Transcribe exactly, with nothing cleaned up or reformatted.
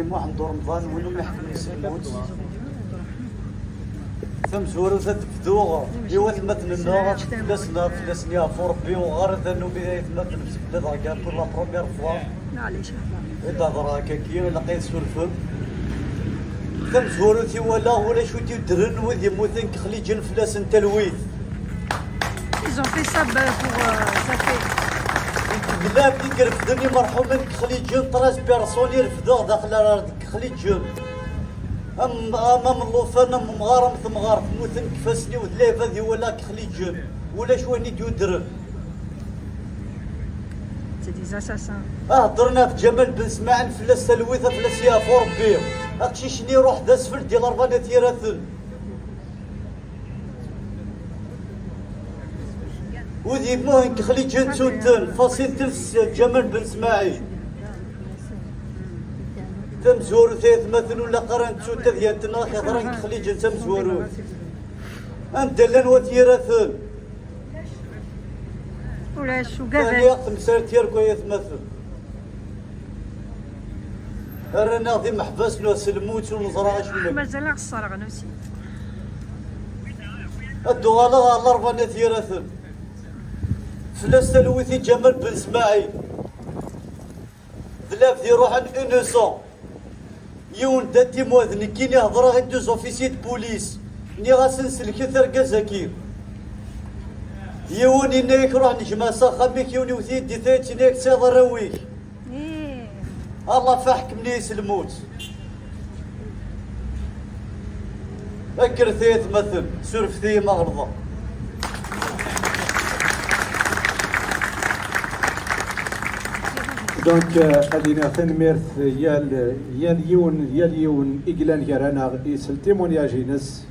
Muḥend Uremḍan, win umi ḥekmen s lmut. Tamezwarut ad d-bduɣ i watmaten-nneɣ, fell-asen, fell-asen yeɛfu Rebbi, uɣar ad rnu bida aytmaten, msebdadeɣ kan pour la première fois. Maɛlic, a Rebbi. I d-hedreɣ akkagi, ilaq ad surfen. Tamezwarut i walaɣ, ulac ur d-yuddren, wid yemmuten deg Xliǧen fell-asen talwit. Ils ont fait ça, ben, pour, euh, ça fait. Deg lab i irefden imerḥumen deg Xliǧen, treize personnes i refdeɣ daxel ara deg Xliǧen. Am, am, am llufan, am umɣar, am temɣart, mmuten deg ifassen-iw d lɛibad i walaɣ deg Xliǧen. Ulac wayen i d-yuddren. C'est des assassins. Ah, heddren ɣef Ǧamal Ben Smaɛil, fell-as talwit, fell-as yeɛfu Rebbi. Aqcic-nni iruḥ d asfel di Larebɛa n At Yiraten. Wid yemmuten deg Xliǧen ttun-ten, fasin-ten s Ǧamal Ben Smaɛil. Tamezwarut ay atmaten ur laq ara nettu tadyant-nneɣ yeḍran deg Xliǧen tamezwarut. Anda llan wat Yiraten? Ulac ugaden. Tani temsalt yerku ay atmaten. Rran-aɣ d imeḥbas n uselmut ur neẓra acemma. Mazal aɣ-sserɣen aussi. Ad d-uɣaleɣ ɣer Larebɛa n At Yiraten. Fell-as talwit i Ǧamal Ben Smaɛil. D lɛebd iruḥen innocent. Yiwen d atimwa d nekkini hedreɣ i deux officiers de police. Nniɣ-asen sellket argaz-agi. Yiwen yenna-yak ruḥ nejmeɛ s axxam-ik, yiwen iwet-iyi-d di tayet yenna-yak tesɛiḍ arraw-ik. Ih. Allah faḥkem-nni s lmut. Kkret ay atmaten, surfet-iyi ma ɣelḍeɣ. Donc, euh, ad iniɣ tanemmirt yal, yal yiwen, yal yiwen i yellan gar-aneɣ isel témoignage-ines.